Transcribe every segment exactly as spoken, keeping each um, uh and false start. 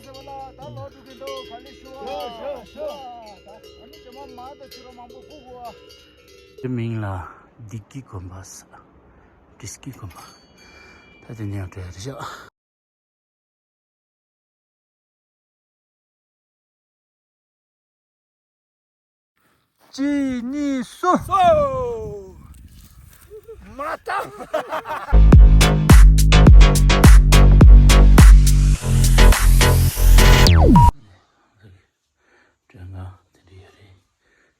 ཟེར་བ་ལ་ད་ལོག་འགྲོ་གི་འདུག་ག་ལེ་ཞུ་བ། ཞུ་ཞུ་ཞུ། ད་ཨ་ནི་ཇོ་མོ་མ་དང་ཕྱི་རོ་མང་པོ་སྤུ་གུ་བ། དེ་མིང་ལ་བདེ་སྐྱིད་དགོན་པ་ཟེར། བདེ་སྐྱིད་དགོན་པ། ད་དེ་ནས་ཡང་བྲོས་རེད་ཤག་གཅིག་གཉིས་གསུམ། སོ། མ་བཏང་། སྒྲོལ་མ་དེ་འདྲ་ཡོད་རེད།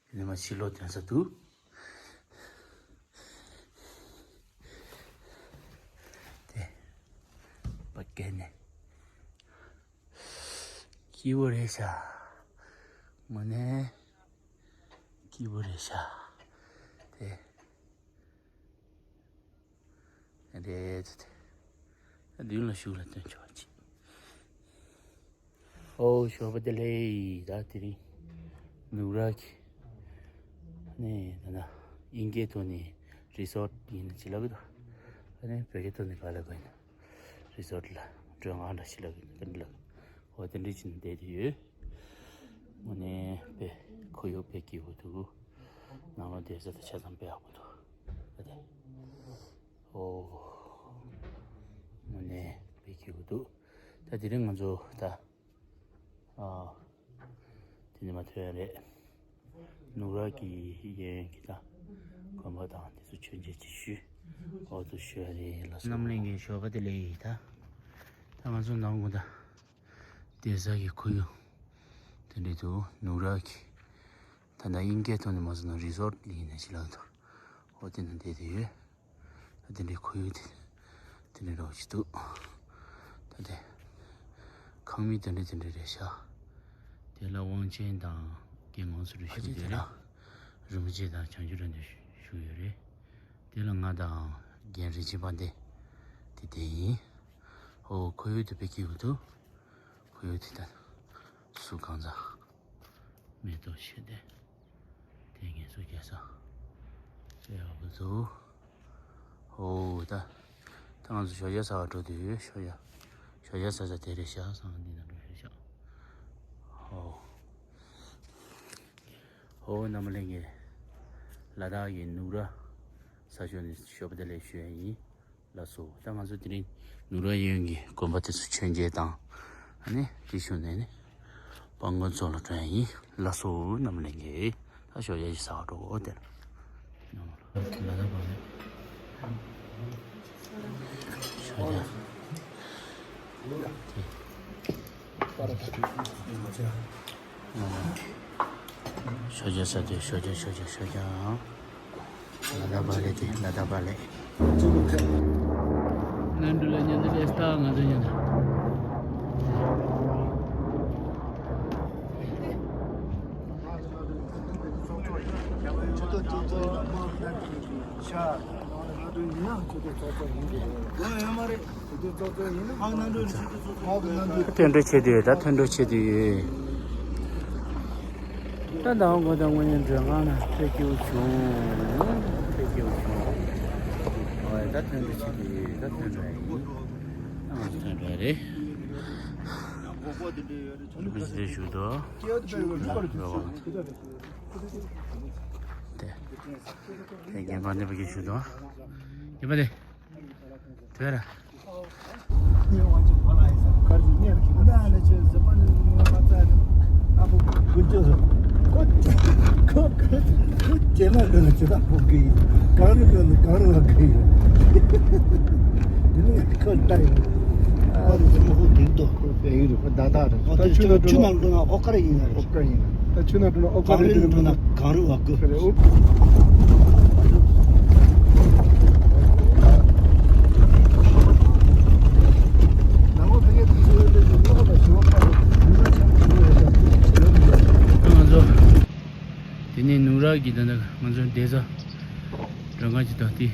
དེ་ནས་མ་ཕྱི་ལོགས་དོན་ས་འདུག་དེ་པ་ཀེ་ནས། སྐྱིད་པོ་རེད་ཤག་དངོས་གནས་སྐྱིད་པོ་རེད་ཤག་དེ། རེད་དེ། མདུན་ལ་ཤུགས་ལ་སྟོན་ཆོག་ཅིག་ཨོ་ཞོགས་པ་བདེ་ལེགས། ད་དེ་རིང་ནུབ་ར་གི་ནས་ད་ན་དབྱིན་སྐད་ཐོག་ནས་རི་སོར་ཡིན་ན་ཅི་ལབ་གི་འདུག་ཨ་ནི་བོད་སྐད་ཐོག་ནས་ག་ལབ་དགོས་ཡིན་ན། རི་སོར་ལ་མགྲོན་ཁང་འདྲ་ཞིག་ལབ་ཀྱི་འདུག་དེ་འདྲ་ལབ། འོ་དེ་འདྲ་ཅིག་ནས་བསྡད་དེ་ཡོད། དངོས་གནས་དཔེ་ཁོར་ཡུག་དཔེ་སྐྱིད་པོ་འདུག་ནང་ལོགས་བསྡད་ས་དང་ཆ་ཚང་དཔེ་ཡག་པོ་འདུག་ཨ་དེ། ཨོ། དངོས་གནས་དཔེ་སྐྱིད་པོ་འདུག་ད་དེ་རིང་ང་ཚོ་ད། ཨ། དེ་ནས་མ་ཐོན་རེད། ནུབ་ར་གི་གཡས་གཡོན་གྱི་ད་དགོན་པ་དང་དེ་ཚོ་མཆོད་མཇལ་ཅིག་ཞུས། འོ་དེ་ཞུ་ཡ་རེད་ལགས་སོ། རྣམ་གླིང་གི་ཞོགས་པ་བདེ་ལེགས་ཡིན་ད། ད་ང་ཚོ་ནང་དགོན་ད་བསྡད་ས་གི་ཁོར་ཡུག་དེ་འདྲ་འདུག་ནུབ་ར་གི་ད་ལྟ་དབྱིན་སྐད་ཐོག་ནས་མ་སོང་ན་རི་སོར་ཡིན་ན་ཅི་ལབ་འདུག་འོ་དེ་ན་བསྡད་དེ་ཡོད། ད་དེ་འདྲའི་ཁོར་ཡུག་དེ་དེ་འདྲའི་རོགས་ཅིག་འདུག་ད་དེ་ཁང་མིག་དེ་འདྲ་དེ་འདྲ་རེད་ཤག་དེ་ལ་དབང་ཆེན་དང་རྒན་ངོ་སུ་རེ་ཞུ། དེ་ལ་རིན་པོ་ཆེ་དང་བྱང་ཆུབ་ར་འདྲ་ཞུ་ཡོད་རེད། དེ་ལ་ང་དང་རྒན་རིན་ཆེན་དཔལ་ལྡན་དེ་དེ་ཡིན། ཨོ་ཁོར་ཡུག་དེ་དཔེ་སྐྱིད་པོ་འདུག་ཁོར་ཡུག་དེ་ད་སུ་གང་ཚ། མེ་ཏོག་ཆེ་སྟེ། དེ་ངལ་གསོ་རྒྱག་ས། དཔེ་ཡག་པོ་འདུག་ཨོ་ད། ད་ང་ཚོ་ཞོགས་ཇ་ཟ་བར་འགྲོ་དུས་ཞོགས་ཇ། ཞོགས་ཇ་ཟ་ས་དེ་རེད་ཤག་སང་འདི་ན་འགྲོ་ཡོད་ཤག་ཨོ། ཨོ་རྣམ་པ་ལྷན་རྒྱས། ལ་དྭགས་ཀྱི་ནུབ་ར་ས་ཕྱོགས་ནས་ཞོགས་པ་བདེ་ལེགས་ཞུ་ཡ་ཡིན། ལགས་སོ། ད་ང་ཚོ་དེ་རིང་ནུབ་ར་གཡས་གཡོན་གྱི་དགོན་པ་དེ་ཚོ་མཆོད་མཇལ་དང་། ཨ་ནི་དེ་ཞུ་ནས་ནི། སྤང་དགོན་ཚོ་ལ་འགྲོ་ཡ་ཡིན། ལགས་སོ་རྣམ་པ་ལྷན་རྒྱས། ད་ཞོགས་ཇ་ཞིག་ཟ་བར་འགྲོ་འོ་དེར། ལ་དྭགས་པ་རེད། ཞོགས་ཇ། ཞོགས་ཇ་ཟ་དུས་ཞོགས་ཇ་ཞོགས་ཇ་ཞོགས་ཇ། ལ་དྭགས་པ་ལེ་དེ་ལ་དྭགས་པ་ལེ། ནན་ཏུ་ལ་ཉན་དུ་ལེ་སྟ་ང་ཚོ་ཉན། ཡོད་མ་རེད། དེ་འདྲ་བྱེད་དུས་ད་ཐོན་འགྲོ་བྱེད་དུས། ད་ཟླ་བ་འགོ་དང་དངོས་གནས་མགྲོན་ཁང་ན་ཕེབས་སྐྱིད་པོ་བྱུང་། ཕེབས་སྐྱིད་པོ་བྱུང་། ཨོ་ད་ཐོན་འགྲོ་བྱེད་དུས་ད་ཐོན་འགྲོ་ཡིན། ད་ང་ཚོ་ཐོན་འགྲོ་རེད། ཞུ་དོ། དེ། དེ་རྒན་པ་འདི་པ་གིས་ཞུ་དོ། རྒན་པ་དེ། དེ་ར། ད་ཆུ་ནང་འགྲོ་ན་ཨོ་ཀ་ར་ཡིན་ན་རེད། ད་ཆུ་ནང་འགྲོ་ན་ཨོ་ཀ་ར་ཡིན་ན་རེད། ད་ཆུ་ནང་འགྲོ་ན་ཨོ་ཀ་ར་ཡིན་ན་རེད། གངས་རི་བ་ཀུ་རེད། ཨོ། ང་ཚོ་དེ་ནས་ནུབ་ར་གི་ད་ནི་ང་ཚོ་བསྡད་ས་མགྲོན་ཁང་ཅིག་དང་དེ་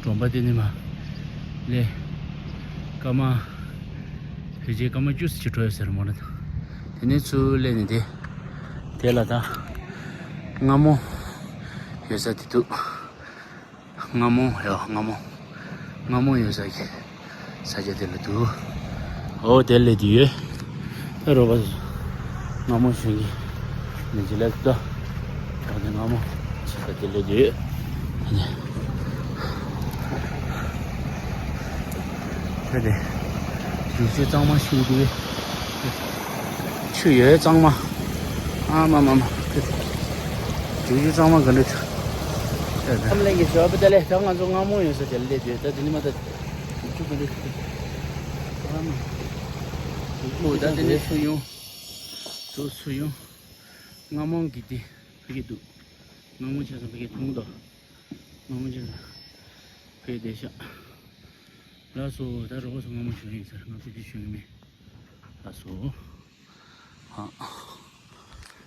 གྲོང་པ་དེ་ནས་མར་སླེབས། སྐར་མ་ཕལ་ཆེར་སྐར་མ་བཅུ་ཙམ་ཅིག་འགྲོ་ཡོད་ས་རེད་མོ་ན། དེ་ནས་ཚུར་སླེབས་ནས་དེ་དེ་ལ་ད་སྔ་མོ་ཡོད་ས་དེ་འདུག་སྔ་མོ་ཡོད། སྔ་མོ། སྔ་མོ་ཡོད་ས་གི་ས་ཆ་དེ་ལ་འདུག་ཨོ་དེ་ལ་དེ་ཡོད། རོ་བ་སྔ་མོ་ཞུ་གི་མི་ཇི་ལེགས་ཏོ། ད་ནི་སྔ་མོ་ཆེ་ས་དེ་ལས་དུས། ད་དེ་རྒྱུག་ཆུ་གཙང་མ་ཞུ་གི། ཆུ་ཡོད་གཙང་མ། ཨ་མ་མ་མ། རྒྱུག་ཆུ་གཙང་མ་ག་འདྲ་ཆུ། ད་ད། ཨམ་ལེན་གི་ཞོ་པ་དེ་ལས་ད་ང་ཚོ་སྔ་མོ་ཡོད་ས་དེ་ལས་དུས། ད་དེ་ནི་མ་ད་རྒྱུག་ཆུ་ག་འདྲ་ཆུ། ཨ་མ། ཨོ་ད་དེ་ནི་ཆུ་ཡོང་། ཆུ་ཆུ་ཡོང་། སྔ་མོ་གི་དེ་ཕ་གི་འདུག་སྔ་མོ་ཆེ་ས་ཕ་གི་མཐོང་དོ། སྔ་མོ་ཆེ་ས་ཕ་གི་བསྡད་ཤག་ལགས་སོ། ད་རོགས་སོ་སྔ་མོ་ཞུ་ཡིན་ཟེར། ང་ཚོ་དེ་ཞུ་ཡིན་མེད། ལགས་སོ། ཧ།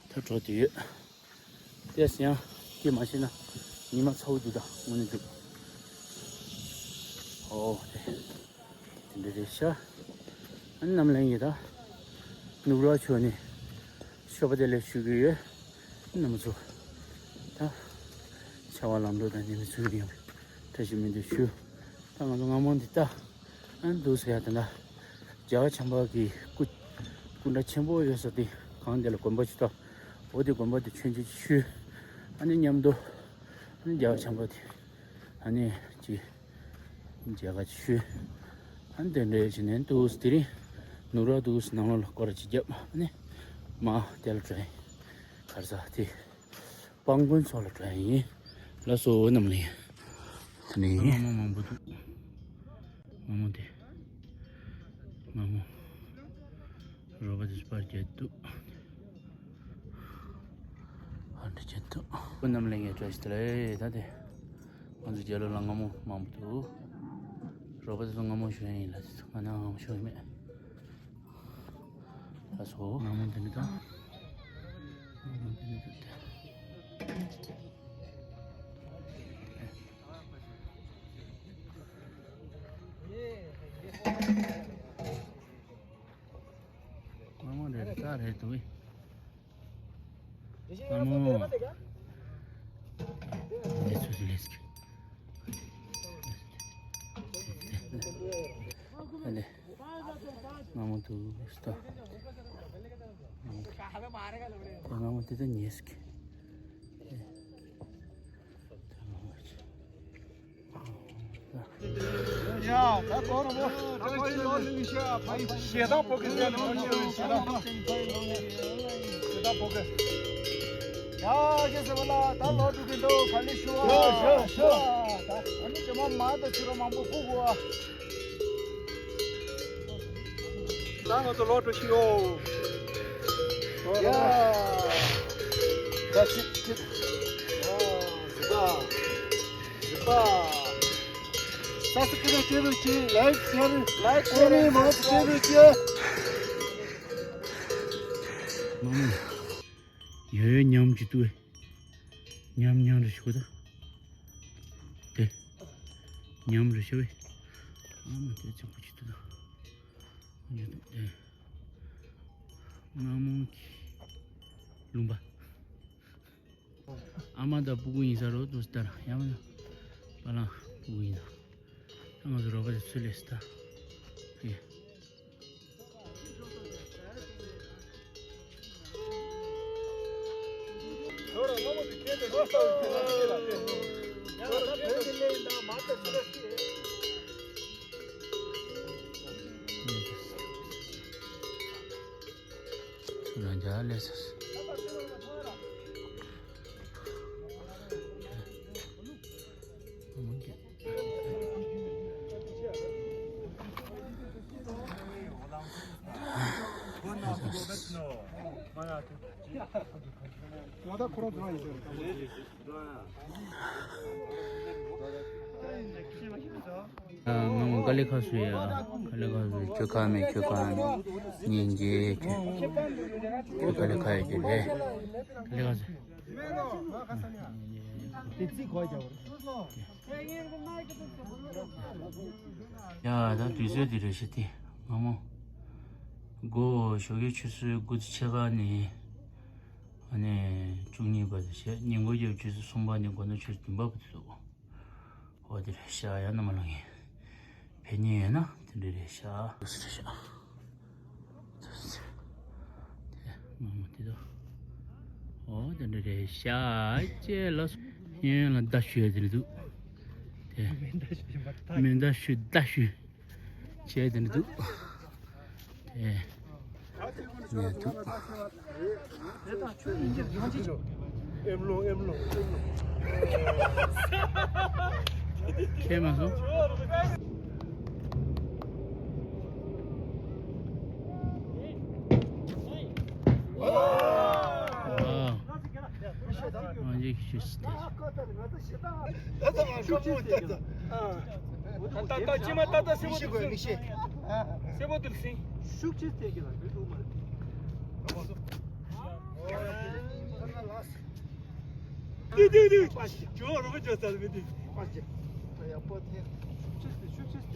ད་འགྲོ་དུས་ཡོད། ཏེས་ཡང་དེ་མ་ཤེས་ན་ཉི་མ་ཚ་བོ་འདུག་ད་དངོས་གནས་འདུག་ཨོ་དེ། དེ་འདྲ་རེད་ཤག་ཨ་ནི་ནམ་ལངས་ཡིན་ད། ནུབ་ར་ཆོས་ནི་ཤོ་པ་དེ་ལས་ཞུ་གི་ཡོད། ཨ་ནི་མ་ཚོ་ད་ཆར་པ་ལམ་འགྲོ་དང་ཉི་མ་ཚུན་ཡང་བཀྲ་ཤིས་སྨོན་འདུན་ཞུ། ད་ང་ཚོ་སྔ་མོ་འདི་ལྟ། ཨ་ནི་འདུག་ཟེར་ཡ་དེ་འདྲ། རྒྱལ་བ་བྱམས་པ་གི་སྐུ་སྐུ་འདྲ་ཆེན་པོ་ཡོད་ས་དེ་གང་དེ་ལ་དགོན་པ་ཅིག་ད། འོ་དེ་དགོན་པ་དེ་མཆོད་མཇལ་ཅིག་ཞུ། ཨ་ནི་མཉམ་དུ་ཨ་ནི་རྒྱལ་བ་བྱམས་པ་དེ་ཨ་ནི་ཅིག་མཇལ་ཁ་ཅིག་ཞུ། ཨ་ནི་དེ་འདྲ་བྱས་ནས་འདུག་དེ་རིང་ནུབ་ར་འདུག་ནང་ལོགས་ལ་སྐོར་ར་ཅིག་བརྒྱབ། ཨ་ནི་མ་དེ་ལ་འགྲོ་ཡིན། ག་རེ་ཟ་དེ། སྤང་དགོན་ཚོ་ལ་འགྲོ་ཡ་ཡིན། ལགས་སོ་རྣམ་གླིང་། ད་ནི། སྔ་མོ་མང་པོ་འདུག་སྔ་མོ་དེ། སྔ་མོ། རོ་བ་དེ་སྤར་རྒྱག་འདུག་ཨ་འདྲ་བྱེད་འདུག་ཁོ་རྣམ་གླིང་གི་བཀྲ་ཤིས་བདེ་ལེགས། ད་དེ། ང་ཚོ་རྒྱལ་ལོ་ལ་སྔ་མོ་མང་པོ་འདུག་རོ་བ་དེ་ཚོ་སྔ་མོ་ཞུ་ཡ་ཡིན་ལ། ང་ནི་སྔ་མོ་ཞུ་ཡ་མེད། ལགས་སོ། སྔ་མོ་འདི་ནི་ད། སྔ་མོ་འདི་ནི་ད། སྔ་མོ་རེད་ད་རེད་འདུག་སྔ་མོ། ཨ་ལེ། སྔ་མོ་འདུག་སྟ། སྔ་མོ་དེ་ད་ཉེས་ཀྱི། ཡ་ད་གོ་རུ་མོ། ཞེ་སྡང་ཕོ་གི་ཟེར་ནས་ཞེ་སྡང་ཕོ་གི། ཞེ་སྡང་ཕོ་གི། ཡ་ཁྱེད་ཟེར་བ་ལ་ད་ལོ་དྲུག་གི་འདུག་ག་ལེ་ཞུ་བ། ཞོ་ཞོ་ཞོ། ད་ཨ་ནི་ཇོ་མོ་མ་ད་ཕྱི་རོ་མང་པོ་སྐུ་གོ་བ། ད་ང་ཚོ་ལོ་འགྲོ་ཤི་ཡོ། ཡ། ད་ཤི་ཤི། ཨ། ཟི་པ། ཟི་པ། ས་སི་ཀི་རི་ཅེ་རུ་ཅི། ལའིག་ཤེར། ལའིག་ཤེར། ཨ་ནི་མ་ཅེ་རུ་ཅི། ཡོ་ཡོ་ཉམས་ཀྱི་ཏུ། ཉམས་ཉམས་རེ་ཞུ་ད། དེ། ཉམས་རེ་ཞུ་བས། ཨ་མ་དེ་ཚོ་ཀུ་ཅི་ཏུ་ད། ཉམས་དེ། སྔ་མོ་གི་ལུང་པ། ཨ་མ་དང་སྤུ་གུ་ཡིན་ས་རོ་དུ་ལྟར་ཡ་མ་ན། པ་ལང་སྤུ་གུ་ཡིན་ན། ད་ང་ཚོ་རོ་པ་དེ་ཚུལ་ལས་ལྟ། ཡེ། ང་མོ་དཀའ་ལས་ཁག་སུ་ཡ། དཀའ་ལས་ཁག་སུ་ཁྱོད་ཁ་མེད་ཁྱོད་ཁ་མེད། སྙིང་རྗེ་ཁྱོད། ཁྱོད་དཀའ་ལས་ཁག་ཡོད་ཀྱི་རེད། དཀའ་ལས་ཁག་སུ། ཡ་ད་དུས་ཚོད་འདི་རེད་ཤག་སྟེ། སྔ་མོ་སྒོ་ཞོགས་ཀའི་ཆུ་ཚོད་དགུ་དང་ཕྱེད་ཀ་ནས་ཨ་ནི་བཅུ་གཉིས་བར་དུ་བྱས། ཉིན་གུང་རྒྱབ་ཆུ་ཚོད་གསུམ་པ་ནས་དགོང་དག་ཆུ་ཚོད་བདུན་པ་བར་དུ་འདུག་འོ་དེ་རེད་ཤག་ཡ་ན་མ་ལ་ངས་ཕེབས་མཁན་ཡོད་ན་དེ་འདྲ་རེད་ཤག་དེ་རེད་ཤག་འོ་དེ་འདྲ་རེད་ཤག་ཅེས་ལ་གཡོན་ལ་མདའ་གཞུ་ཡ་དེ་འདྲ་འདུག་དེ་མེ་མདའ་གཞུ་མདའ་གཞུ་བྱས་དེ་འདྲ་འདུག་དེ་ནས་འདུག་ཨེམ་ལོང་ཨེམ་ལོང་ཨེམ་ལོང་། ཁྱེད་མ་སོང་། ཨ། ཨ་ཡིག་ཤུས་ཏེ། ཏག་ཏག་ཅི་མ་ཏག་ཏག་སེ་བོ་དེ་ལ་སེ་བོ་དེ་ལ་སེ། ཤུགས་ཆེ་སྟེ་གི་ལ་མི་ཐུག་མ་རེད། དེ་དེ་དེ། ཇོ་རོ་བ་ཇོ་ཚར་མི་དེ། ཤུགས་ཆེ་སྟེ་ཤུགས་ཆེ་སྟེ།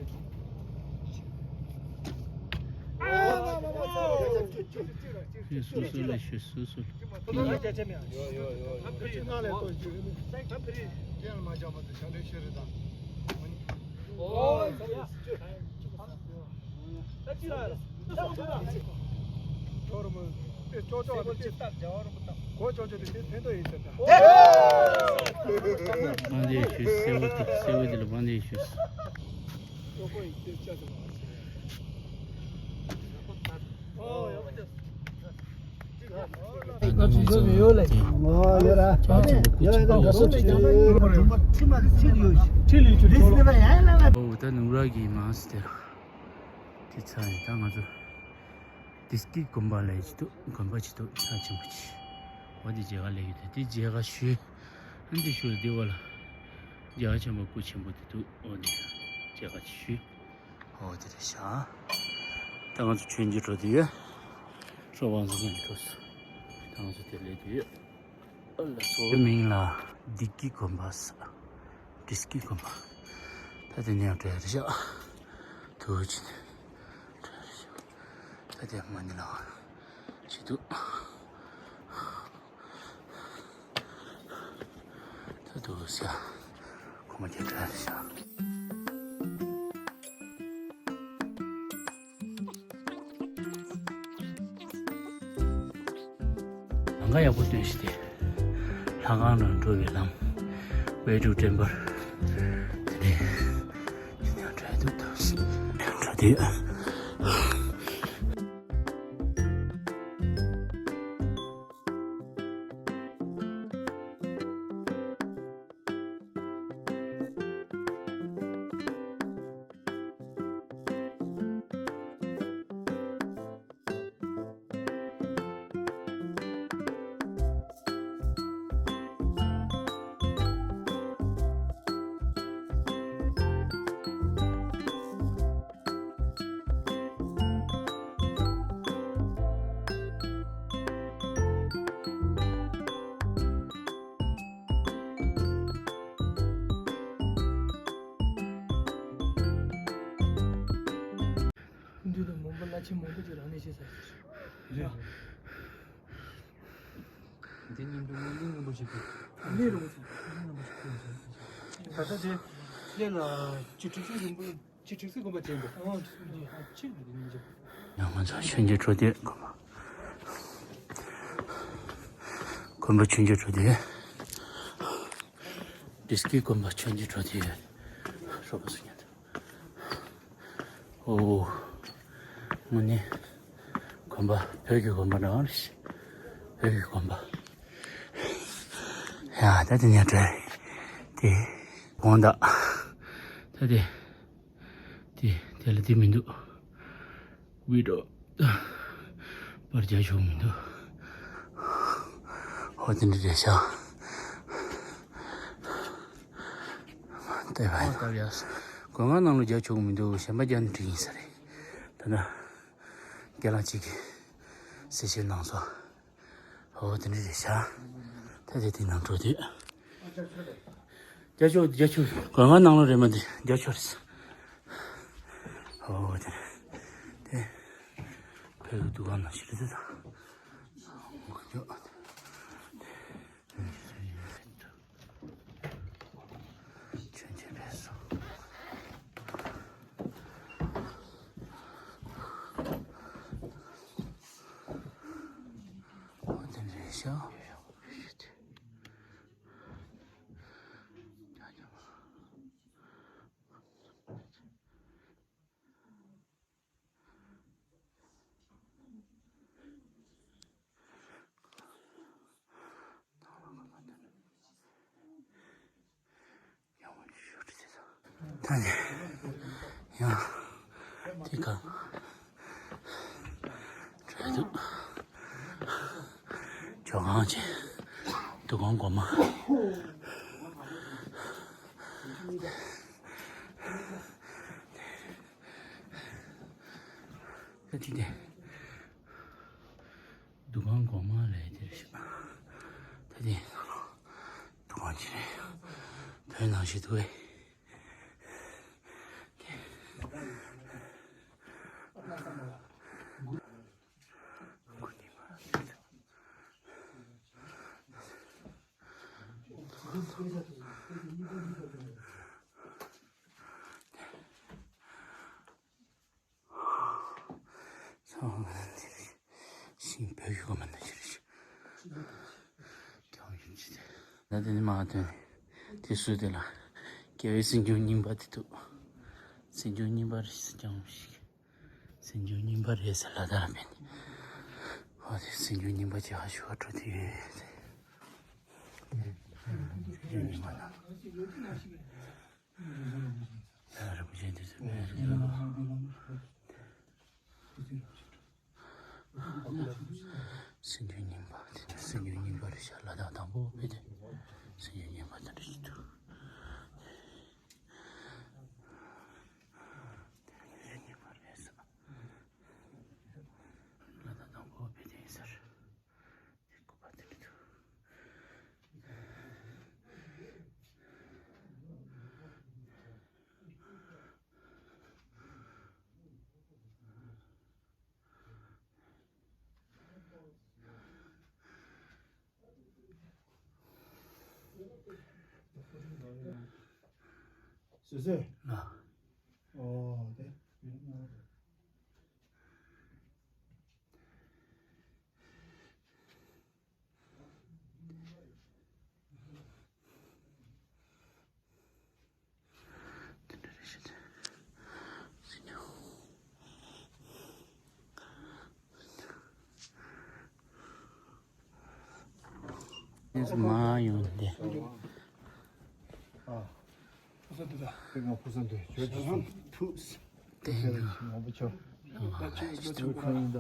ཤེས་སོ་སོ་ལས་ཤེས་སོ་སོ། བང་དེ་ཤུ་སེ་བོ་དེ་སེ་བོ་དེ་ལ་བང་དེ་ཤུ། ང་ཚོ་ཡོད་ལ་ཡོད་ར་ཡོད་ཡོད་ད་ང་ཚོ་ཁྲིད་ཡོད་ཁྲིད་ཡོད། ཨོ་ད་ནུབ་ར་གི་མ་སི་དེ་ར། དེ་ཚ་ཡིན་ད་ང་ཚོ་དིས་ཀི་དགོན་པ་ལ་ཡིན་ཅི་འདུག་དགོན་པ་ཅི་འདུག་ས་ཆེན་པོ་ཅི། འོ་དེ་མཇལ་ཁ་སླེབས་ཡོད་དེ་དེ་མཇལ་ཁ་ཞུས། ཨ་འདི་ཞུ་ལ་དེ་བ་ལ་མཇལ་ཁ་ཆེན་པོ་སྐུ་ཆེན་པོ་དེ་འདུག་འོ་དེ་མཇལ་ཁ་ཅི་ཞུས། འོ་དེ་རེད་ཤག་ད་ང་ཚོ་མཆོད་མཇལ་འགྲོ་དུས་ཡོད། ཧྲོ་བང་སོ་ཁན་འགྲོ་སོང་། ད་ང་ཚོ་དེ་སླེབས་དུས་ཡོད། ཨ་ལ་སོ། མིང་ལ་དིས་ཀི་དགོན་པ་ས། དིས་ཀི་དགོན་པ། ད་དེ་ནས་ཡང་བྲོས་རེད་ཤག་དུ་ཕྱིན་ནས་བྲོས་རེད་ཤག་ད་དེ་མ་ནི་ལ་ཅི་འདུག་ད་དུ་ཟེར་ཁོ་མ་དེ་བྲོས་རེད་ཤག་ལམ་ཁ་ཡག་པོ་སྟོན་ཤིག་སྟེ། ལྷ་ཁང་ལ་འགྲོ་བའི་ལམ། Way to Temple། དེ་ནས་ཡང་བྲལ་འདུག་བྲལ་དུས། ཀུན་འདུས་དང་མོན་པ་བླ་ཆེན་མང་པོ་ཅིག་རང་གནས་བྱེད་ས་ཞིག་རེད། འདི་ཉིན་དུ་མོན་གླིང་རིན་པོ་ཆེ་གི་གླིང་རིན་པོ་ཆེ། གླིང་རིན་པོ་ཆེ་གི་ད་ལྟ་དེ་སླེ་ལ་ཅི་དྲུག་སེ་རིན་པོ་ཅི་དྲུག་སེ་དགོན་པ་ཅན་དུ། ཨོ་ཅི་ཅི་ཅི་ཅི་ཅི་ཡང་ང་ཚོ་མཆོད་མཇལ་འགྲོ་དུས་དགོན་པ། དགོན་པ་མཆོད་མཇལ་འགྲོ་དུས། དིས་ཀི་དགོན་པ་མཆོད་མཇལ་འགྲོ་དུས། རོགས་པ་སུ་ཉན་དུ། ཨོ། དངོས་གནས། དགོན་པ་བོད་ཀྱི་དགོན་པ་འདྲ་བ་རེད། བོད་ཀྱི་དགོན་པ། ཡ་ད་དེ་ནས་བྲལ། དེ། དགོང་དག་ད་དེ། དེ་དེ་ལ་དེ་མི་འདུག་བི་ཌི་ཡོ། པར་རྒྱག་ཆོག་མི་འདུག་ཧོ་དེ་འདྲ་རེད་ཤག་ལྟ་བ་ཡིན། སྒོ་ང་ནང་ལ་རྒྱག་ཆོག་མི་འདུག་གཞན་པ་རྒྱག་ན་འགྲིག་ཡིན་ས་རེད། ད་ནི་རྒན་ལགས་གཅིག་གིས་གསལ་བཤད་གནང་སོང་། ཧོ་དེ་འདྲ་རེད་ཤག་ད་དེ་དེ་ནང་འགྲོ་དུས། རྒྱག་ཆོག་རྒྱག་ཆོག་སྒོ་ང་ནང་ལ་རེད་མ་དེ་རྒྱག་ཆོག་རེད། ཧོ་དེ་དེ་བོད་ཀྱི་འདུ་ཁང་ནང་ཞིག་རེད་དེ། ད་ངོ་ཅོག་ཆོས་མཇལ་ཕེབས་སོང་། ད་ནི་ཡང་དེ་ག་འགྲོ་འདུག་ཇོ་ཁང་ཆེ། འདུ་ཁང་སྒོ་མ། ད་དེ་དེ། འདུ་ཁང་སྒོ་མ་ལས་དེར་ཞིག་ད་དེ་འདུ་ཁང་ཆེ་རེད། བོད་ནང་བཞིན་འདུག་གས། ཤིང་བོད་ཡུལ་གོ་མ་ན་ཤི་རི་ཤི། ཀྱང་ཡིན་ཅི་དེ། ད་དེ་ནི་མ་དོན། དེ་སུ་དེ་ལ། རྒྱལ་བའི་སྲིད་འབྱུང་རྙིང་པ་དེ་འདུག་སྲིད་འབྱུང་རྙིང་པ་རེད་ཟེར་ཀྱང་ཞིག་སྲིད་འབྱུང་རྙིང་པ་རེད་ཟེར་ལ་དྭགས་ལ་ཕན། ཨོ་དེ་སྲིད་འབྱུང་རྙིང་པ་ཅིག་ཧ་ཞུ་བ་འགྲོ་དེ་ཡོད་དེ། སྲིད་འབྱུང་རྙིང་པ་དང་། རིན་པོ་ཆེ་འདི་ཚོ་ཕན་ཡོད། སྲིད་འབྱུང་རྙིང་པ་དེ་ནི་སྲིད་འབྱུང་རྙིང་པ་རེད་ཤག་ལ་དྭགས་དང་པོ་ཕེབས་དུས་སྲིད་འབྱུང་རྙིང་པ་དེ་འདྲ་ཞིག་འདུག་དེ་རྙིང་པ་རེད་ས། ལ་དྭགས་དང་པོ་ཕེབས་དུས་ཡིན་ས་རེད། སོ་སོས། ཨ། ཨོ་དེ། དེ་འདྲ་རེད་ཤག་དེ་ཚོ་མ་ཡོང་དེ། ཨ། ཕུགས་བསམ་དེ་དང་། དེ་སྔ་ཕུགས་བསམ་དེ་བརྗོད་ཐུབ་སོང་། ཐུགས། དེ་ནི་མང་པོ་ཆོག་ད་ཆོས་ཆོས་ཁོ་ཡིན་ད།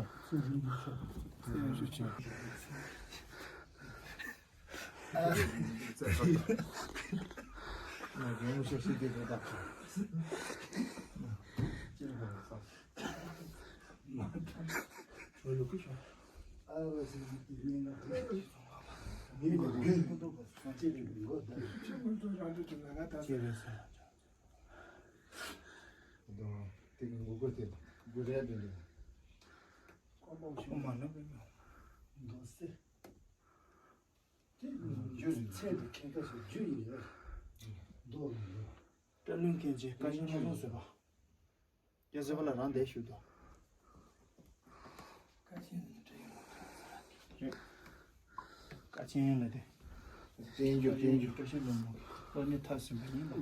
རྒྱུ་ཚད་དུ་ཁྱད་ཁ་ཞིག་རྒྱུ་ཡིན་ལ། མདོ་ཡིན་ལ། བཀའ་བློན་སྐྱེས་ཆེན་བཀའ་བཞིན་ཆོས་སོང་བཟོད་པ། རྒྱལ་སྲས་པ་ལ་རང་འདས་ཞུ་དོ། བཀའ་ཆེན་ལ་དེ། བཀའ་ཆེན་ལ་དེ། བསྟན་འགྱུར་བསྟན་འགྱུར། བཀྲ་ཤིས་ལྷུན་པོ། བློ་ནི་ཐག་ཟིན་པ་ཡིན་ལ།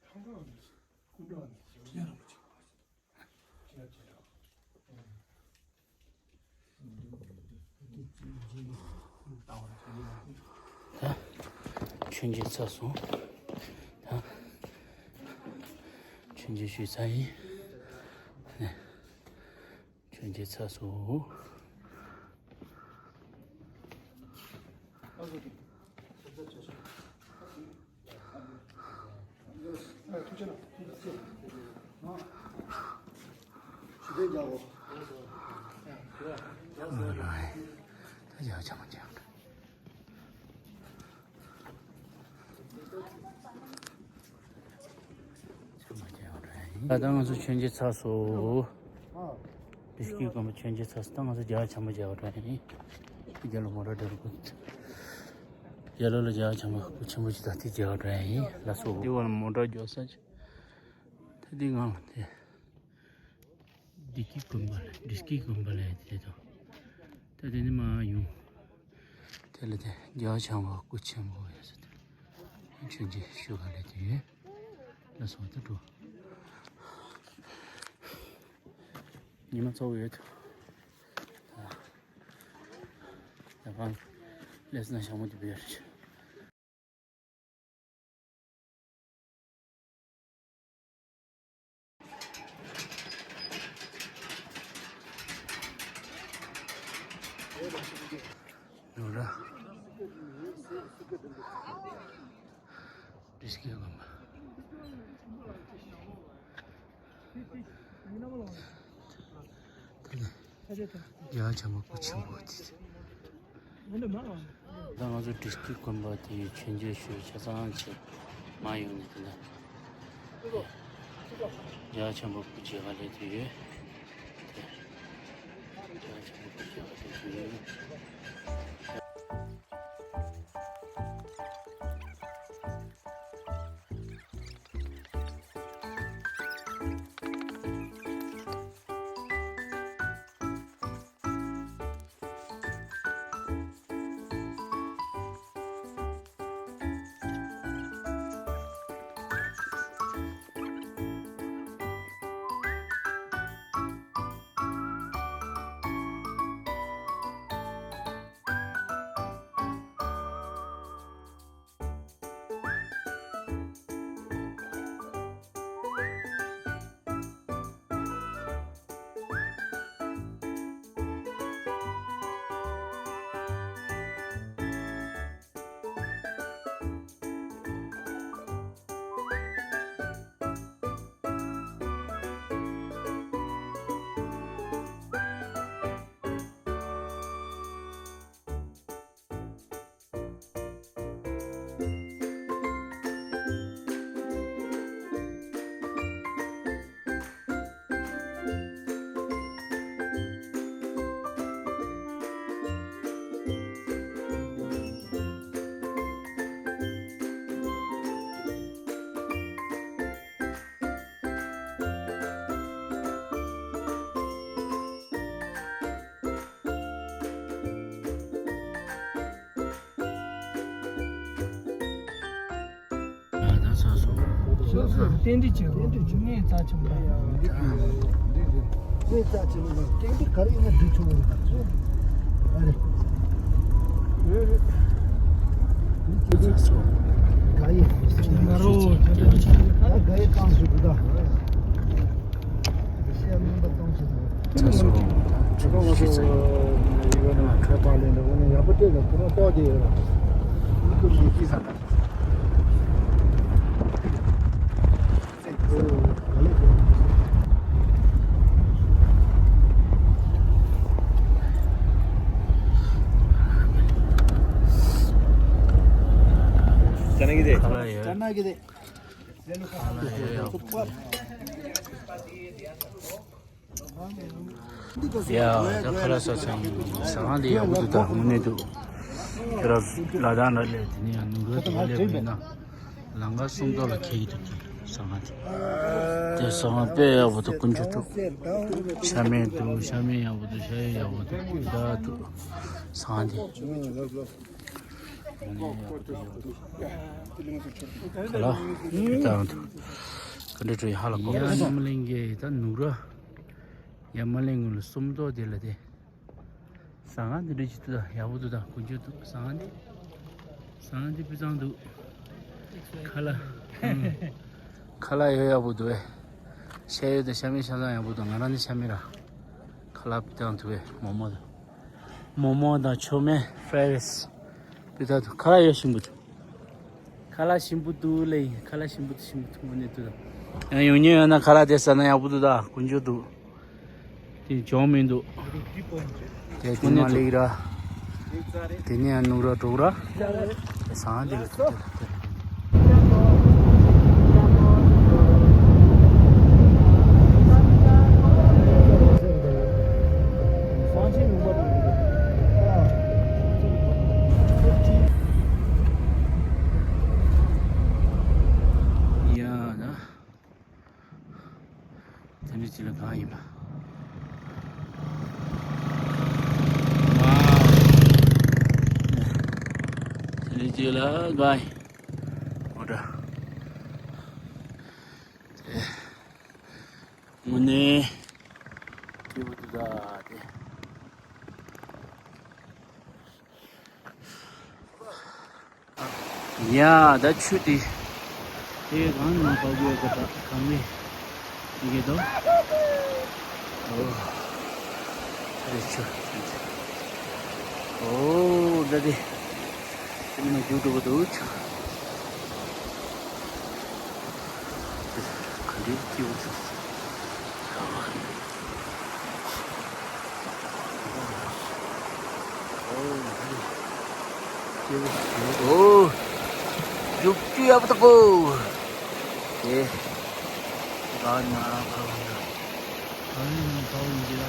ཐང་ཀ་ནས་སྐུ་འདྲ་ནས་ཡ་རང་གཅིག་ད་མཆོད་མཇལ་ཚར་སོང་། ད་མཆོད་མཇལ་ཞུས་ཚར་ཡིན། ནས་མཆོད་མཇལ་ཚར་སོང་། ད་ལྟ་ང་ཚོ་མཆོད་མཇལ་ཚར་སོང་། བདེ་སྐྱིད་དགོན་པ་མཆོད་མཇལ་ཚར་སོང་། ད་ང་ཚོ་རྒྱལ་བ་བྱམས་པ་མཇལ་བ་འགྲོ་ཡིན། རྒྱལ་ལོ་མོ་ར་འདྲ་རུ། རྒྱལ་ལོ་ལ་རྒྱལ་བ་བྱམས་པ་སྐུ་ཆེན་པོ་ཅིག་དང་དེ་མཇལ་བ་འགྲོ་ཡིན། ལགས་སོ། འདི་བ་ལ་མོ་ཊ་རྒྱོག་ས་ཅིག་ད་འདི་ང་ལ་དེ། འདི་ ཀི་དགོན་པ་ལ་བདེ་སྐྱིད་དགོན་པ་ལ་དེ་དང་། ད་དེ་ནི་མ་ཡོང་། དེ་ལ་དེ་རྒྱལ་བ་བྱམས་པ་སྐུ་ཆེན་པོ་ཡོད་ས་དེ། མཆོད་མཇལ་ཞུ་ག་ལ་དེ་ཡོད། ལ་སོང་དུ་འགྲོ། ཉི་མ་གཙོ་བོ་ཡོད། ད་གང་ལས་སྣ་ཞག་མོ་དེ་བེར། ནོར་ར། རིས་ཀྱི་དགོན་པ། དེ་ནས་རྒྱལ་བ་བྱམས་པ་སྐུ་ཆེན་པོ་དེ། ད་ང་ཚོ་བདེ་སྐྱིད་དགོན་པ་དེའི་མཆོད་མཇལ་ཞུ་ཆ་ཚང་བྱས་མ་ཡོང་ནས་དེ་འདྲ། རྒྱལ་བ་བྱམས་པ་སྐུ་མཇལ་ག་ལས་དུ་ཡོད། རྒྱལ་བ་བྱམས་པ་སྐུ་མཇལ་ག་ལས་དུ་ཡོད། ད་ཚ་སོང་། སོ་སོར་རྟེན་འབྲེལ་བྱེད་དགོས། གནས་རྩ་ཆེན་པོ་རེད། གནས་རྩ་ཆེན་པོ་རེད། རྟེན་འབྲེལ་ག་རེ་ཡིན་ན་འགྲིག་ཆོག་གི་རེད། ཨ་རེ། ད་ཚ་སོང་། ག་ཡི་ང་རོ་ད་ག་ཡི་གང་ཞིག་གི་ད། ཤེས་མིན་པ་གཏོང་བྱེད་དགོས། ཚ་སོང་། ཆུ་ཆུ་ཚ། ཡོད་ན་ཁ་པར་ལེན་འདུག་ནི་ཡག་པོ་སྤྲད་ལ་ཁོ་རང་ཏོག་དེ་ཡོད་ལ། ཁོ་ཡི་ཤི་ས་ད། ཅ་ན་གི་དེ། ཁ་ལག་ཡོད། ཅ་ན་གི་དེ། ཁ་ལག་ཡོད་ཡག་པོ། ཡ། ད་ཁ་ལག་ཟ་ཚང་ཟ་ཁང་འདི་ཡག་པོ་འདུག་ད་དངོས་གནས་འདུག་ཁྱོད་རང་ལ་དྭགས་ནང་ལ་སླེབས་དེ་ནས་ཡང་ནུབ་ར་དུ་སླེབས་ཡིན་ན། ལམ་ཁ་སུམ་མདོ་ལ་འཁེལ་གྱི་འདུག་ཟ་ཁང་དེ། དེ་ཟ་ཁང་དཔེ་ཡག་པོ་འདུག་ཀུན་སྤྱོད་འདུག་ཤ་མེད་འདུག་ཤ་མེད་ཡག་པོ་འདུག་ཤ་ཡོད་ཡག་པོ་འདུག་ད་འདུག་ཟ་ཁང་དེ། ཁ་ལག་ཡོད་ད་འདུག་ག་འདྲ་འགྲོ་ཡི་ཧ་ལ་གོ་ཡ་རྨ་གླིང་གི་ད་ནུབ་ར། ཡ་རྨ་གླིང་ངོས་ལ་སུམ་མདོ་དེ་ལ་དེ། ཟ་ཁང་འདི་འདྲ་ཅིག་འདུག་ད་ཡག་པོ་འདུག་ད་དཀོན་མཆོག་འདུག་ཟ་ཁང་འདི། ཟ་ཁང་འདི་སྤུས་གཙང་འདུག་ཁ་ལག་ཁ་ལག་ཡོད་ཡག་པོ་འདུག་ཨེ། ཤ་ཡོད་དང་ཤ་མེད་ཆ་ཚང་ཡག་པོ་འདུག་ང་རང་འདི་ཤ་མེད་ར། ཁ་ལག་སྤུས་གཙང་འདུག་ཨེ། མོག་མོག་དང་། མོག་མོག་དང་མཆོད་མེ་ཕ་རའི་རའི་སི། སྤུས་དག་འདུག་ཁ་ལག་ཡོད་ཞིམ་པོ་འདུག་ཁ་ལག་ཞིམ་པོ་འདུག་ལེ། ཁ་ལག་ཞིམ་པོ་འདུག་ཞིམ་པོ་འདུག་དངོས་གནས་འདུག་ད། ཡང་ཡོང་མཁན་ཡོད་ན་ཁ་ལག་དེ་ཟ་ན་ཡག་པོ་འདུག་ད་དཀོན་མཆོག་འདུག་དེ་ཇོང་མི་འདུག་དེ་དེ་ནས་ལེགས་ར། དེ་ནས་ནུབ་ར་འབྲོག་ར། ཟ་ཁང་དེ་ལ་ཐུག་དེ་ལ་དེ། ཡ་ན། དེ་འདྲ་ཅིག་ལ་གང་ཡིན་པ། ཡོད་ལ་ག་ཡིན། འོ་ད། དངོས་གནས་སྐྱིད་པོ་འདུག་ད་དེ། ཡ་ད་ཆུ་དེ། དེ་གང་ན་པ་གོ་ག་ད་གང་ནས་འདི་གེ་དོ། ཨོ། ད་དེ་ཆུ། ཨོ་ད་དེ། དེ་མ་རྒྱུག་འགྲོ་གི་འདུག་ཆུ། ག་འདྲའི་སྐྱིད་པོ་ཆུ། ཨོ། རྒྱུག་རྒྱུ་ཡག་པོ་འདུག་གོ། དེ། ག་ན་ག་ན། ག་ན་ག་ན་འདི་ལ།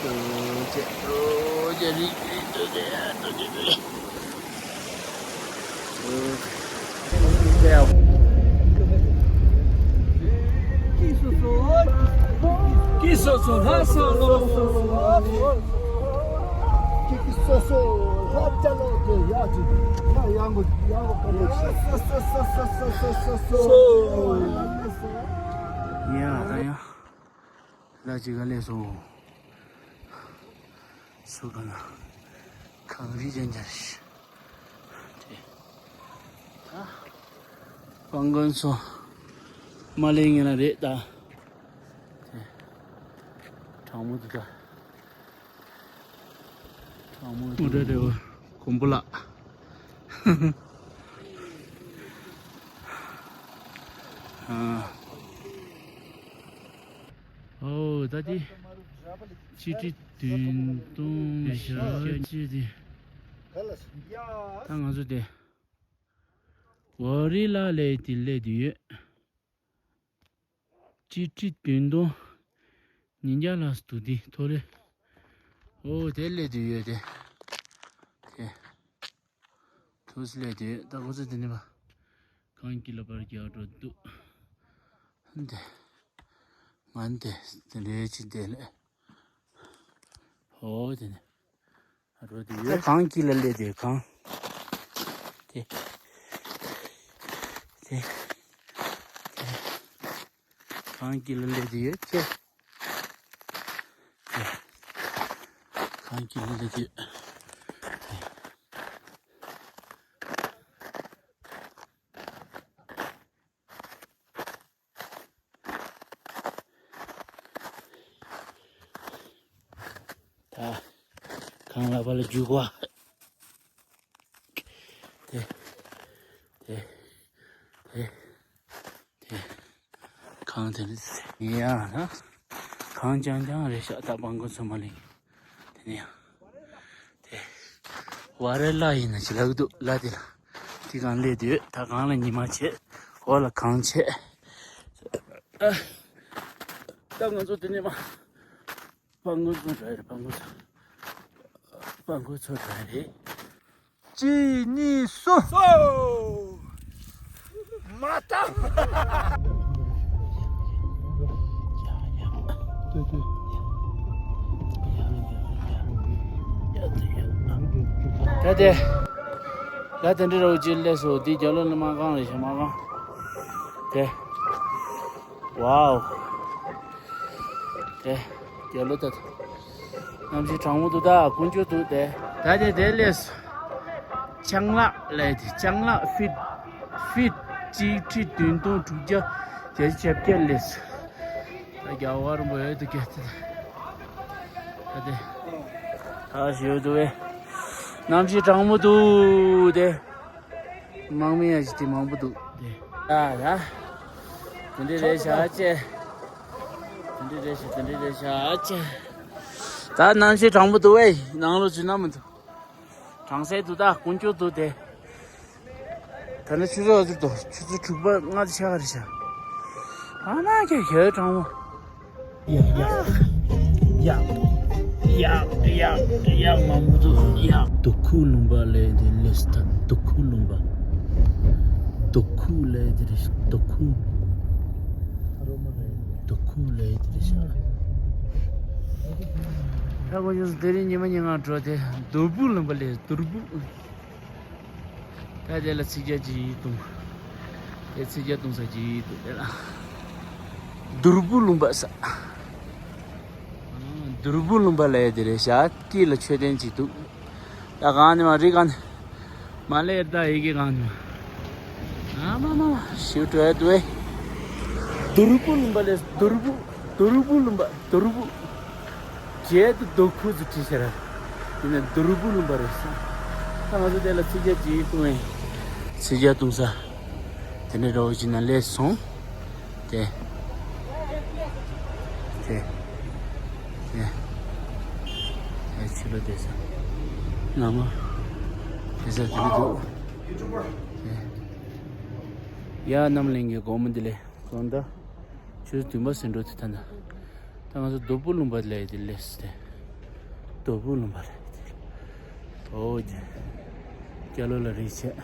འདུག་ཅེ་འདུག་ཅེ་རིག་རིག་འདུག་ཅེ་འདུག་ཅེ་རིག་ཡ་ད་ཡ། ལ་ཅིག་ག་ལས་སོ། སུ་ག་ན། གངས་རི་ཅན་ཅན་ཞིག་དེ། ད། སྤང་དཀོན་མཚོ། མ་ལེ་ངེ་ན་རེད་ད། དེ། གྲང་མོ་འདུག་ད། གྲང་མོ་འདུག་འདྲ་རེད་བ། གོམ་པོ་ལགས། ཨ། ཨོ་ད་དེ། སྤྱི་ཁྲི་བདུན་སྟོང་ཞེ་བརྒྱད་ཅེས་དེ། ད་ང་ཚོ་དེ། ཝ་རི་ལ་ལས་དེ་སླེབས་དུས་ཡོད། སྤྱི་ཁྲི་བདུན་སྟོང་ཉིས་བརྒྱ་ལྷག་འདུག་དེ་ཐོ་རེ། ཨོ་དེ་སླེབས་དུས་ཡོད་དེ། དེ། དུས་སླེབས་དུས་ད་ཁོ་ཚོ་དེ་ནི་བ། གངས་དཀྱིལ་ལ་པར་རྒྱག་འགྲོ་འདུག་འདི། ང་འདི་དེ་འདྲའི་ཅི་འདི་ལས། ཨོ་དེ་ནི། ཨ་རོ་དེ་ཡོད། གངས་དཀྱིལ་ལ་སླེབས་དུས་གངས། དེ། དེ། དེ། གངས་དཀྱིལ་ལ་སླེབས་དུས་ཡོད་ཅེ། དེ། གངས་དཀྱིལ་ལ་སླེབས་དུས་ཡོད། དེ། ད། གངས་ལ་བ་ལ་རྒྱུག་པ། དེ། དེ། དེ། དེ། གངས་དེ་ནི་ཡ་ན། གངས་རྐྱང་རྐྱང་རེད་ཤག་ད་སྤང་དཀོན་མཚོ་མ་ལེ། དེ་ནི་ཡང་། དེ། ཝ་རེ་ལ་ཡིན་ན་ཅི་ལབ་འདུག་ལ་དེ་ལ། དེ་གང་སླེབས་དུས་ད་གངས་ལ་ཉི་མ་བྱེད། འོག་ལ་གངས་བྱེད། ཨ། ད་ང་ཚོ་དེ་ནས་མ། སྤང་དཀོན་མཚོ་འགྲོ་ཡ་རེད། སྤང་དཀོན་མཚོ། སྤང་དཀོན་མཚོ་འགྲོ་ཡ་རེད། གཅིག་གཉིས་གསུམ། སོ། མ་ད། ད་དེ། ད་དེ་འདྲ་རོ་ཅི་ལས་སོ་འདི་རྒྱ་ལོ་ནི་མ་གང་རེད་ཤ་མ་གང་། དེ། ཝའོ། དེ། རྒྱ་ལོ་ད། གནམ་གཤིས་གྲང་མོ་འདུག་ད་དཀོན་མཆོག་འདུག་དེ། ད་དེ་དེ་ལས། ལྕང་ལག་ལས་དེ་ལྕང་ལག་ཕིཊ། ཕིཊ་གཅིག་ཁྲི་བདུན་སྟོང་དྲུག་བརྒྱ་བརྒྱད་ཅུ་གྱ་བརྒྱད་ལས། ད་རྒྱ་བ་རིན་པོ་ཡོད་དུ་སྐད་དེ། ད་དེ། ད་ཞོ་འདུག་བས། གནམ་གཤིས་གྲང་མོ་འདུག་དེ། དམག་མི་ཡ་ཞིག་དེ་མང་པོ་འདུག་དེ། ད་ད། དེ་འདྲ་རེད་ཤག་ཅེ། དེ་འདྲ་རེད་ཤག་དེ་འདྲ་རེད་ཤག་ཅེ། ད་གནམ་གཤིས་གྲང་མོ་འདུག་བས་ནང་ལོགས་ཚུད་ན་མི་འདུག་གྲང་སའི་འདུག་ད་དཀོན་མཆོག་འདུག་དེ། ད་ནི་ཆུ་ཚོད་ཨ་ཟུར་དུ་ཆུ་ཚོད་དྲུག་པ་ལྔ་དེ་ཆགས་ཀ་རེད་ཤག་ཨ་མ་ཁྱོད་ཁྱོད་གྲང་མོ། ཡ་ཡ་ཡ་ཡ་ཡ་ཡ་མ་མུ་ཏུ་ཡ། དུ་ཁུ་ལུང་པ་ལས་དེ་ལས་ད་དུ་ཁུ་ལུང་པ། དུ་ཁུ་ལས་དེ་རེད་དུ་ཁུ། དུ་ཁུ་ལས་དེ་རེད་ཤག་ད་གོ་ཡོང་དེ་རིང་ཉི་མ་ཉི་ང་འགྲོ་དེ་དུར་བུ་ལུང་པ་ལས་དུར་བུ། ད་དེ་ལ་ཚིག་རྒྱ་ཅིག་གཏོང་། དེ་ཚིག་རྒྱ་གཏོང་ས་ཅིག་འདུག་དེ་ལ། དུར་བུ་ལུང་པ་ས། དུར་བུ་ལུང་པ་ལ་ཡ་དེ་རེད་ཤག་དཀྱིལ་ལ་མཆོད་རྟེན་ཅིག་འདུག་ད་གང་ནས་མ་རི་གང་ནས་མ་ལེར་ད་ཡི་གེ་གང་ནས་མ། ཨ་མ་མ་མ་ཞིག་འགྲོ་ཡ་འདུག་ཨེ། དུར་བུ་ལུང་པ་ལས་དུར་བུ། དུར་བུ་ལུང་པ་དུར་བུ། རྗེས་དུ་དུར་ཁུ་ཚུ་བྲིས་ཤར། ཡིན་ན་དུར་བུ་ལུང་པ་རེད་ས། ད་ང་ཚོ་དེ་ལ་ཚིག་རྒྱ་ཅིག་གཏོང་ཨེ། ཚིག་རྒྱ་གཏོང་ས། དེ་ནས་རོགས་ཅིག་ན་ལས་སོང་། དེ། དེ། དེ། དེ་ཕྱི་ལོ་དེ་ས། ན་མ། དེ་ས་དེ་ལ་འདུག་དེ། ཡ་རྣམ་གླིང་གི་སྒོ་མོ་འདི་ལས་གང་ད། ཆུ་ཚོད་བདུན་པ་ཟིན་འགྲོ་དེ་ད་ན། ད་ང་ཚོ་རྡོ་སྦུག་ལུང་པ་ལས་དེ་ལས་སུ་དེ། རྡོ་སྦུག་ལུང་པ་ལས་དེ། ཨོ་ཅེ། སྐྱ་ལོ་ལ་རིག་བྱས།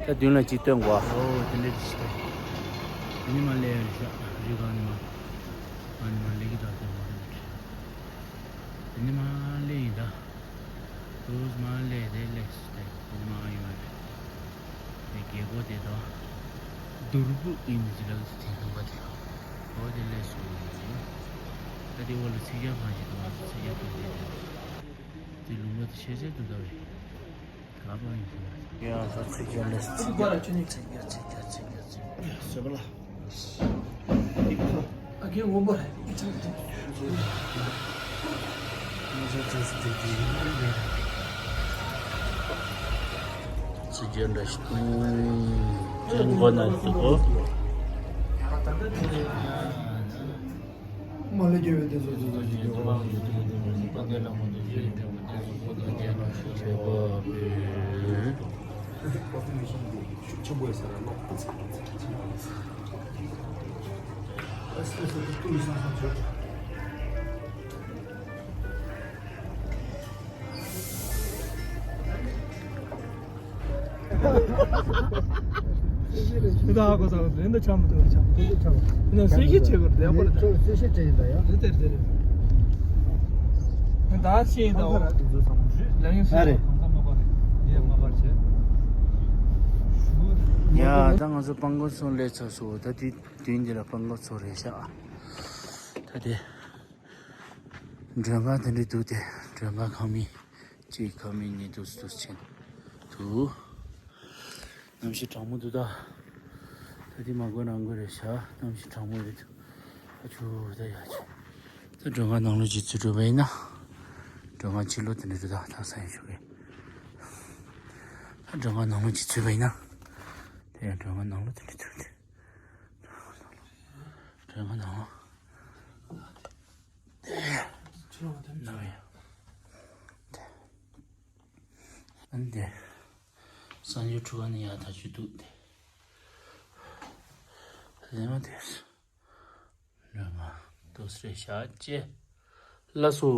ད་མདུན་ལ་ཅིག་སྟོན་གོ། ཨོ་དེ་འདྲ་ཞིག་དེ། དེ་ནི་མ་ལས་རེད་ཤག་རི་གང་ནི་མ། ཨ་ནི་མ་ལས་ཀྱི་ད་དེ་མ་རེད། དེ་ནི་མ་ལས་ཡིན་ད། དུས་མ་ལས་དེ་ལས་སུ་དེ་དེ་ནི་མ་ཡིན་མ་རེད། དེ་རྒྱལ་པོ་དེ་དང་། དུར་བུ་ཨིན་ཟེར་ལ་དེ་ལུང་པ་དེ། ཨོ་དེ་ལས་སུ་ཡིན། ད་དེ་འོག་ལ་ཚིག་རྒྱ་གང་ཞིག་འདུག་ང་ཚོ་ཚིག་རྒྱ་གང་ཞིག་འདུག་དེ་ལུང་པ་དེ་ཤེས་ཚད་དུ་ད་བས། ག་པར་ཡིན་ཟེར་བ། ཡ་ད་ཚིག་རྒྱ་ལས་སུ་ཚིག་རྒྱ་ཚིག་རྒྱ་ཚིག་རྒྱ་ཚིག་རྒྱ་ཚིག་རྒྱ་ཚིག་རྒྱ། ཟེར་བ་ལ། འདི་ད་ཧ་གོ་ས་གོ་ས་འདི་འདྲ་ཆགས་མི་འདུག་ཆགས་འདི་འདྲ་ཆགས་འདི་ན་གསལ་བཤད་བྱེད་དགོས་རེད་ཡག་པོ་རེད། ད་གསལ་བཤད་བྱེད་ཡིན་ད་ཡ། འདི་དེར་དེར་འདི་ད་ཤེས་ཡིན་ད། འོ་ལ་ཡིན་ཨ་ཟེར་རེད། གང་ས་མ་པ་རེད་ཡས་མ་པར་བྱས། ཡ་ད་ང་ཚོ་སྤང་གོ་ཚོ་སླེབས་ཚར་སོང་། ད་དུས་དུས་འདི་ལ་སྤང་གོ་ཚོ་རེད་ཤག་ད་དེ། མགྲོན་ཁང་དེ་འདྲ་འདུག་སྟེ། མགྲོན་ཁང་ཁང་མིག་གཅིག་ཁང་མིག་གཉིས་འདུག་འདུག་ཕྱིན་འདུག་གནམ་གཤིས་གྲང་མོ་འདུག་ད། ད་དེ་མ་གོ་ནང་གོ་རེད་ཤག་གནམ་གཤིས་གྲང་མོ་རེད་འདུག་ཨ་ཆུ་ད་ཡ་ཆུ། ད་མགྲོན་ཁང་ནང་ལོགས་ཅིག་ཚུད་འགྲོ་བ་ཡིན་ན། མགྲོན་ཁང་ཕྱི་ལོགས་དེ་འདྲ་འདུག་ད་ད་ས་ཡིན་ཞུ་གི་ད་མགྲོན་ཁང་ནང་ལོགས་ཅིག་ཚུད་པ་ཡིན་ན། དེ་ཡང་མགྲོན་ཁང་ནང་ལོགས་དེ་འདྲ་ཚུད་དེ། མགྲོན་ཁང་ནང་ལོགས། ནམ་ཡང་། དེ། ཨ་ནི་དེ། གསང་སྤྱོད་ཁྲུ་ག་ནི་ཡག་ཐག་ཆོད་འདུག་དེ། ལས་མ་དེ། ནམ་ཡང་། ཏོག་ཙམ་བཞག་ཅེ། ལགས་སོ།